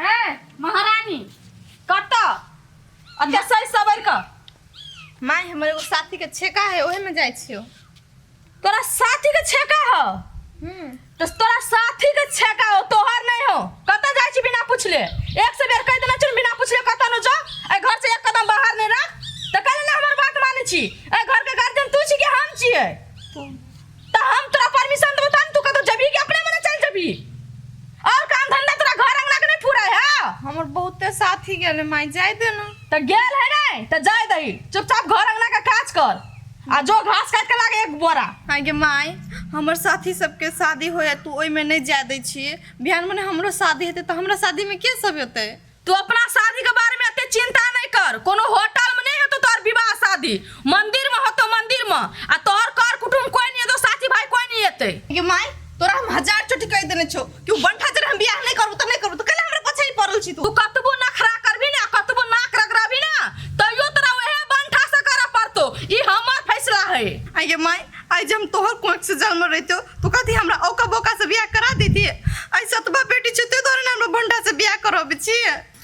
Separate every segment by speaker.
Speaker 1: हे महारानी कतऽ अते सही सबर क
Speaker 2: माय हमर एगो साथी के छेका है ओहे में जाइ छियो।
Speaker 1: तोरा साथी के छेका हो? तो तोरा साथी के छेका हो, तोहर नहीं हो। कतऽ जाइ छी बिना पूछले? एक से बेर कहि देने छी बिना पूछले कतऽ न जो, एहि घर से एक कदम बाहर नहीं रख। तऽ कहले ना हमर बात मानै छी? एहि घर के गार्जियन तू छी कि हम छियै? तऽ हम तोरा परमिशन देबो तहन तू कतौ जेबही कि अपने मने चलि जेबही? और काम धंधा तोरा घर अंगना के नहीं पूरा है?
Speaker 2: हमर बहुते साथी गेल माय, जाय दे ना।
Speaker 1: तऽ गेल है नहीं तऽ जाय दही, चुपचाप घर अंगना का काज कर आ जो घास काट के लागे एक बोरा।
Speaker 2: हाँ गे माय, हमर साथी सबके शादी होय तू ओहिमे नहीं जाय दै छियै। बिहान मने हमरो शादी हेतै तऽ हमरा शादी में के सब हेतै?
Speaker 1: तू अपना शादी के बारे में एते चिंता नहीं कर। कोनो होटल में नहीं हेतो तोहर विवाह शादी, मंदिर में होतो, मंदिर में। आ तोहर कर कुटुम कोई नहीं हेतो, साथी भाई कोई नहीं हेतै।
Speaker 2: गे माय, तोरा हम हजार चोटी कहि देने छौ कि उ बंठा जरे हम बियाह नहीं करबो त नहीं करबो, त कैला हमरा पछाई पड़ल छी तू?
Speaker 1: तू कतबो नखरा करबी ना, कतबो नाक रगड़बी ना, तैयो तोरा वहे बंठा से करे पड़तो। ई हमर फैसला है।
Speaker 2: आइ गे माय, आइ जे हम तोहर कोख से जन्म रहितो तो कथी हमरा औका बौका से बियाह करा देती? आइ सतबा बेटी छै ते दुआरे ने हमरा बंठा से बियाह करबै छी।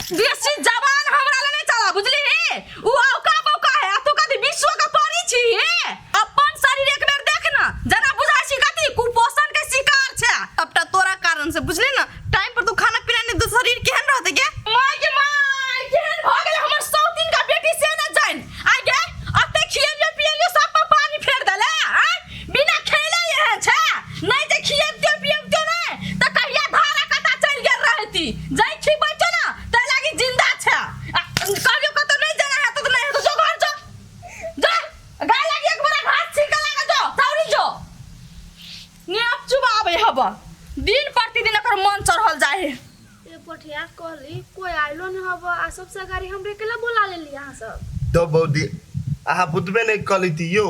Speaker 1: बेसी जवान हमरा ले नहीं चला, बुझली हे? उ औका बौका है आ तू कथी विश्व के परी छी हे? अपन शरीर एक बेर देख ना, जना बुझाय छी कथी कुपोषण के शिकार छै।
Speaker 2: सबटा तोरा कारण से, बुझली ना? टाइम पर तू खाना पीना नहीं तो शरीर केहन रहते गे?
Speaker 1: माय गे माय, केहन भ गेलै हमर सौतीन का बेटी से न जान। आइ गे, अते खिएलियो पिएलियो सब पर पानी फेर देले। आइ बिना खेले एहन छै नहीं जे खिएबतियो पिएबतियो नहीं त कहिया धारा कता चलि गेल रहती। जै खिबै छौ ना तै लागी जिंदा छै। आ कहियो कतौ नहीं जाना है तो नहीं है तो जो घर जो, जा गाय लागी एक बोरा घास छीन के लागे जो सौरी जो नेप चुबाबै हब। दिन प्रतिदिन एकर मन चढ़ल जाय है।
Speaker 3: ए पठिया कहली कोई आइलो न हब आ सबसे गाड़ी हमरे केला बोला लेली अहाँ सब?
Speaker 4: तो बौदी अहाँ बुझबे नहीं कली थी यो,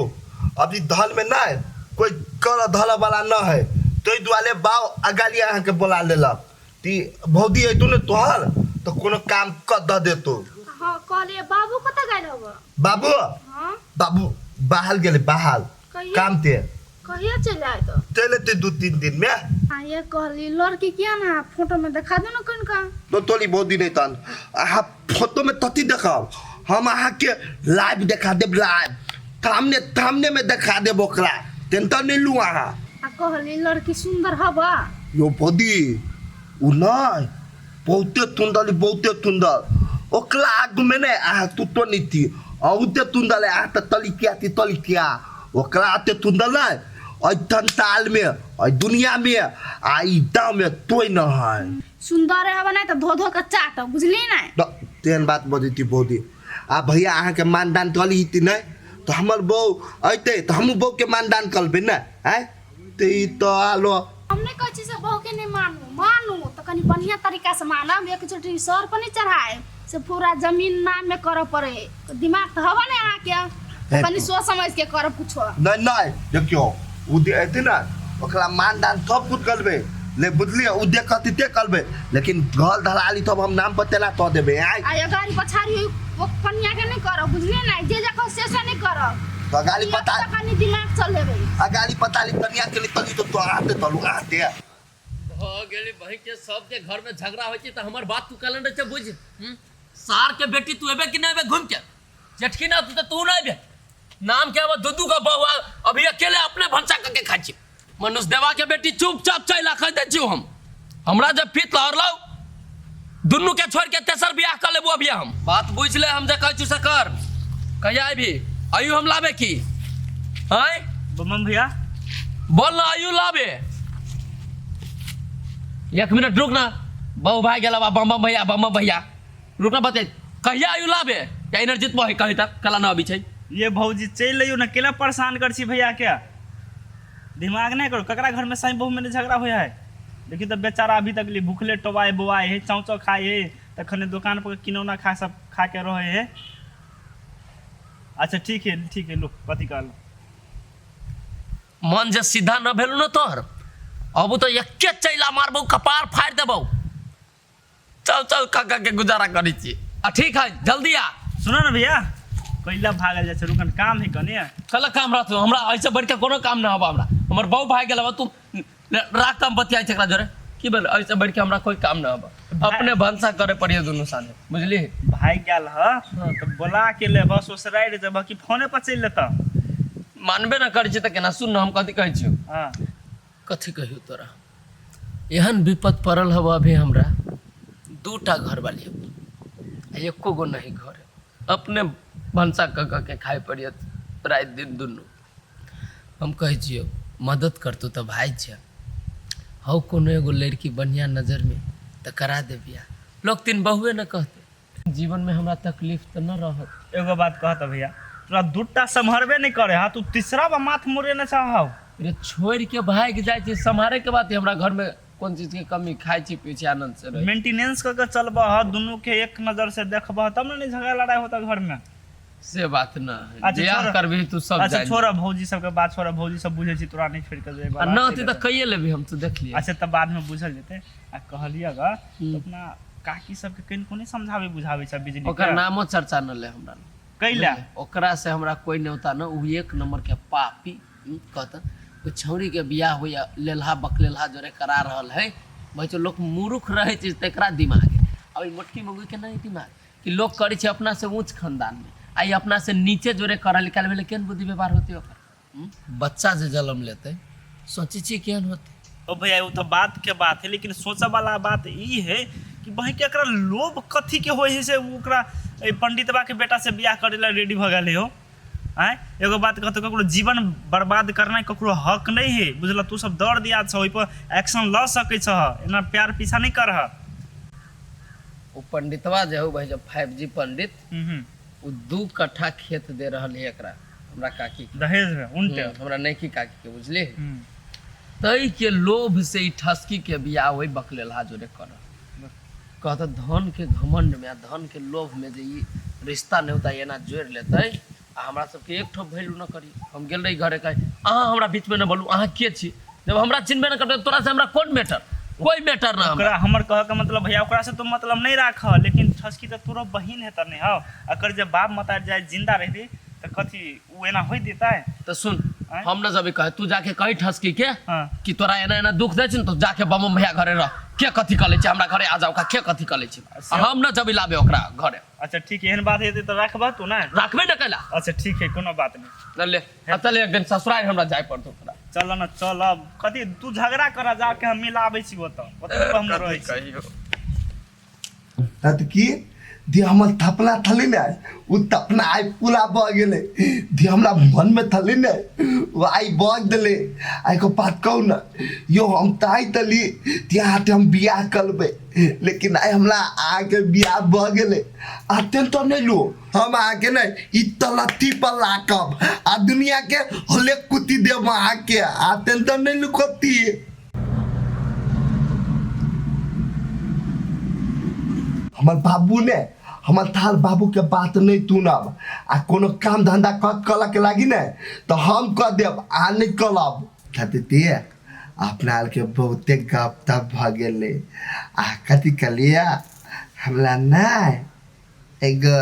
Speaker 4: अभी धल में नहीं कोई कर धल वाला न है, तो दुआरे बाव अगाली अहाँ के बोला लेलक। ती भौदी अयतु ने तोहर तो कोनो काम कर द देतो।
Speaker 3: हाँ कहलिए बाबू कतऽ गेल हब?
Speaker 4: बाबू?
Speaker 3: हाँ।
Speaker 4: बाबू बाहर गेले, बाहर
Speaker 3: कहिया?
Speaker 4: काम ते।
Speaker 3: कहिया चलि आए तो?
Speaker 4: चलि एतै 2-3 दिन में।
Speaker 3: आ ये कहली लड़की किया ना फोटो में देखा दो ना कनका।
Speaker 4: तो तोली बहुत दिन तन अहाँ फोटो में तती देखाब, हम अहाँ के लाइव देखा देब, लाइव सामने सामने में देखा देब ओकरा, टेंशन नहीं लू अहाँ।
Speaker 3: आ कहली लड़की सुंदर हबा?
Speaker 4: यो भौदी उ नहीं बहुते सुंदर, बहुते सुंदर। ओकरा आगू में नहीं अहाँ तू तो नहीं थी, बहुते सुंदर है अहाँ तो तलिकिया थी तलिकिया, ओकरा आते सुंदर नहीं ऐठन ताल में ऐ दुनिया में आ ई गाँव में तोय न है।
Speaker 3: सुंदर है नहीं तो धो धो के चाट, बुझली नहीं?
Speaker 4: त तेहन बात बजै थी भौजी। आ भैया अहाँ के मानदान कली थी नहीं तो हमर बहू अयतै तो हमहूँ बहू के मानदान करबै ने। आँय तो ई तो आलो
Speaker 3: हम नहीं कहै छी से बहू के नहीं मानू, मानू तो कनी बढ़िया तरीका से मानब, एक चोटी सर पर नहीं चढ़ाए से पूरा जमीन नाम में करऽ पड़े। दिमाग तो हवा नहीं अहाँ के, कनी सोच समझ के करब कुछो।
Speaker 4: नहीं नहीं देखियो उ जे अयतै ने ओकरा मानदान सब कुछ करबै ले, बुझलियै? उ जे कहतै ते करबै, लेकिन घर धराली तब हम नाम पर तेना कऽ देबै। आँय
Speaker 3: आ अगाड़ी पछाड़ी ओ कनिया के नहीं करब, बुझलियै ने? जे जे कहब से से नहीं करब।
Speaker 4: तो अगाड़ी पता
Speaker 3: तऽ कनी दिमाग चलेबै।
Speaker 4: अगाड़ी पताली कनिया के लिए तली तो तो आते तलु आते
Speaker 5: भऽ गेलै बहिन के सबके घर में झगड़ा होइ छै तऽ हमर बात तू कहलन रहै छै बुझ। सार के बेटी तू एबे कि नहि एबे घूम के? जेठकी ना तू तऽ तू नहि एबे। नाम के अब दू दू गो बहु अभी अकेले अपने भनसा करके खाइ छी। मनुष्य देवा के बेटी चुपचाप चलि आ कहि दै छियौ हम, हमरा जब फीत लहरलौ दुनू के छोड़ के तेसर बियाह कर लेबो अभी हम। बात बुझि ले, हम जे कहै छियौ से कर। कहिया अयबही? अयू हम लाबे की? आँय
Speaker 6: बमन भैया
Speaker 5: बोल ना, अयू लाबे। एक मिनट रुक ना, बहु भाई गेल बा बम बम भैया, बम बम भैया रुक ना, बते कहिया अयू लाबे? या इनर्जित बहे कहि तक कला ना अबै छै।
Speaker 6: ये भौजी चलि अइयौ ने, केला परेशान कर छी भैया के, दिमाग नहीं करू। ककरा घर में साई बहू में झगड़ा होय है? देखियो तो बेचारा अभी तक ले भूखले टोबाए बोआए है, चाव चाव खाए है, तखने दुकान पर किनौना खा सब खा के रहे है। अच्छा ठीक है, ठीक है, लो कथी कहल।
Speaker 5: मन जे सीधा न भेलु न तोहर, अब तो एके चैला मारबौ कपार फाड़ि देबौ। चल चल काका के गुजारा करै छी। आ ठीक है, जल्दी आ।
Speaker 6: सुनो ना भैया, कैला भागल जाइ छै, रुकन काम है कने।
Speaker 5: कल काम रहतो हमरा, ऐसे बढ़ के कोनो काम ना हबा हमरा। हमर बहू भाग गेल, तू राख काम बतियाइ छै एकरा जोरे। की भेल ऐसे बढ़ के हमरा कोई काम न हबा अपने भनसा करे पड़िए दुनू साले बुझली
Speaker 6: भाई गेल ह तऽ बोला के लेबह ससुरारि जेबह कि फोने पर चलि लेतह
Speaker 5: मानबे न करै छी तऽ केना सुन न हम कथी कहै छियौ
Speaker 6: हँ
Speaker 5: कथी कहियौ तोरा एहन विपद पड़ल हब अभी हमरा दूटा घरवाली हब आ एको गो नहीं घर अपने भनसा कऽ कऽ के खाइ पड़ियत राति दिन दुनू हम कहै छियौ मदद करतौ तऽ भाय छै हौ कोनो एगो लड़की बढ़िआँ नजरमे तऽ करा दे बियाह लोक तीन बहुए ने कहतै जीवनमे हमरा तकलीफ तऽ न रहत
Speaker 6: एगो बात कहत भैया तोरा दूटा सम्हरबे नहीं करे हा तू तीसरा बा माथ मोड़े न चाहौ
Speaker 5: रे छोड़ि के भागि जाइ छी सम्हारे के बात हमरा घरमे कोन चीज के कमी खाइ छी पी छी आनंद से रहै छी।
Speaker 6: मेंटेनेंस कऽ के चलबह दुनू के एक नजर से देखबह तब ने नहीं झगड़ा लड़ाई होता घर में
Speaker 5: से बात न है
Speaker 6: अच्छा,
Speaker 5: बियाह
Speaker 6: छोड़।
Speaker 5: करबही तू सब
Speaker 6: अच्छा
Speaker 5: जानि
Speaker 6: छोड़ भौजी सबके बात छोड़ भौजी सब बुझै छी तोरा नहीं छोड़ के
Speaker 5: आ न होतै तऽ कैये लेबही हम तू देख लिहे
Speaker 6: अच्छा तब बाद में बुझल जेतै आ कहलियै ग तऽ अपना काकी सबके कनिको नहीं समझाबै बुझाबै छै बिजली
Speaker 5: ओकर नामो चर्चा न ले हमरा
Speaker 6: कैला
Speaker 5: ओकरा से हमरा कोई न्योता न उ एक नंबर के पापी कहत ओ छौड़ी के बियाह होइया लेलहा बकलेलहा जोरे करा रहल है भाई जो लोग मूर्ख रहे छै तेकरा दिमाग है अब ई मोटकी मौगी के नहीं दिमाग कि लोग करै छै अपना से ऊँच खानदान में आ ई अपना से नीचे जोरे करल काल्हि भेलै केहन बुद्धि व्यवहार होतै ओकर बच्चा जे जन्म लेतै सोचै छियै केहन होतै
Speaker 6: ओ भैया ओ तऽ बात के बात है लेकिन सोचऽ वाला बात ई है कि बहिन के एकरा लोभ कथी के होइ है से ओ ओकरा एहि पंडितबा के बेटा से बियाह करे ला रेडी भऽ गेलै हो आँय एगो बात कहतौ ककरो जीवन बर्बाद करनाइ ककरो हक नहि है बुझल तू सब दर दिया छह ओहिपर एक्शन लऽ सकै छह एना प्यार पीछा नहि करह
Speaker 5: ओ पंडितवा जे हौ भाई जब 5G पंडित ओ 2 कट्ठा खेत दे रहल है एकरा हमरा काकी के
Speaker 6: दहेज में उनटे
Speaker 5: हमरा नैकी काकी के बुझली तै के लोभ से ई ठसकी के बियाह ओहि बकलेलहा जोरे कर कहत धन के घमंड में आ धन के लोभ में जे ई रिश्ता नहीं होता एना जोड़ लेतै आ हमरा सबके एक ठो वैल्यू न करी हम गेल रही घरे कहे अहाँ हमरा बीच में न बोलू अहाँ के छी जब हमरा चिन्हबे न करबै तोरा से हमरा कोन मैटर कोई मैटर ना हमरा
Speaker 6: ओकरा हमर कहऽ के मतलब भैया ओकरा से तो मतलब नहीं राख लेकिन ठसकी तऽ तोरो बहिन है तऽ नहीं हौ अकर जब बाप मतार जाए जिंदा रहती तऽ कथी उ एना होई देता है
Speaker 5: तऽ सुन
Speaker 6: आँय?
Speaker 5: हम न जबे कहे तू जाके कही ठसकी के
Speaker 6: हाँ।
Speaker 5: कि तोरा एना एना दुख दै छै ने तो जाके बम भैया घरे रह के कथी कऽ लै छै हमरा घरे आ जाओ के कथी कऽ लै छै आ हम न जबे लाबे ओकरा घरे
Speaker 6: अच्छा ठीक है एहन बात हेतै तऽ राखबह तू ने
Speaker 5: राखबे न कैला
Speaker 6: अच्छा ठीक है कोनो बात नहीं
Speaker 5: न ले आ चल एक दिन ससुराल हमरा जाय पड़तौ तोरा
Speaker 6: चल न चल अब कथी तू झगड़ा कर जाके हम मिलाबै छी ओतऽ ओतऽ हम रहै छी
Speaker 4: तत की दी हमर थपना थली ने उ तपना आइ पूरा भऽ गेलै दी हमरा मनमे थली ने ओ आइ बज देलै आइ को बात कहू ने यो हम तऽ आइ तली तिया हाथे हम बियाह करबै लेकिन आइ हमरा अहाँके बियाह भऽ गेलै आ टेंशन नहि लू हम अहाँके ने ई तलत्ती पर राखब आ दुनियाके हलेक कुत्ती देब अहाँके आ टेंशन नहि लू कत्ती हमर बाबू ने हमर थाल बाबू के बात नहीं तुनब आ कोनो काम धंधा कत कलक लागी ने तो हम कह देब आ नहीं कलब कथी अपना आरके बहुते गप तप भऽ गेलै आ कथी कहलियै हमरा नहि एगो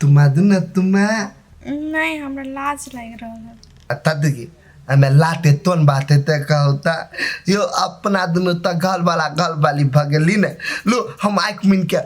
Speaker 4: तुमा दू ने तुमा
Speaker 7: नहि हमरा लाज लागि रहल है
Speaker 4: तद की हमें लाते तोन बात ते कहता यो अपना दुनू त घर वाला घर वाली भऽ गेली ने लो हम आँखि मुनि के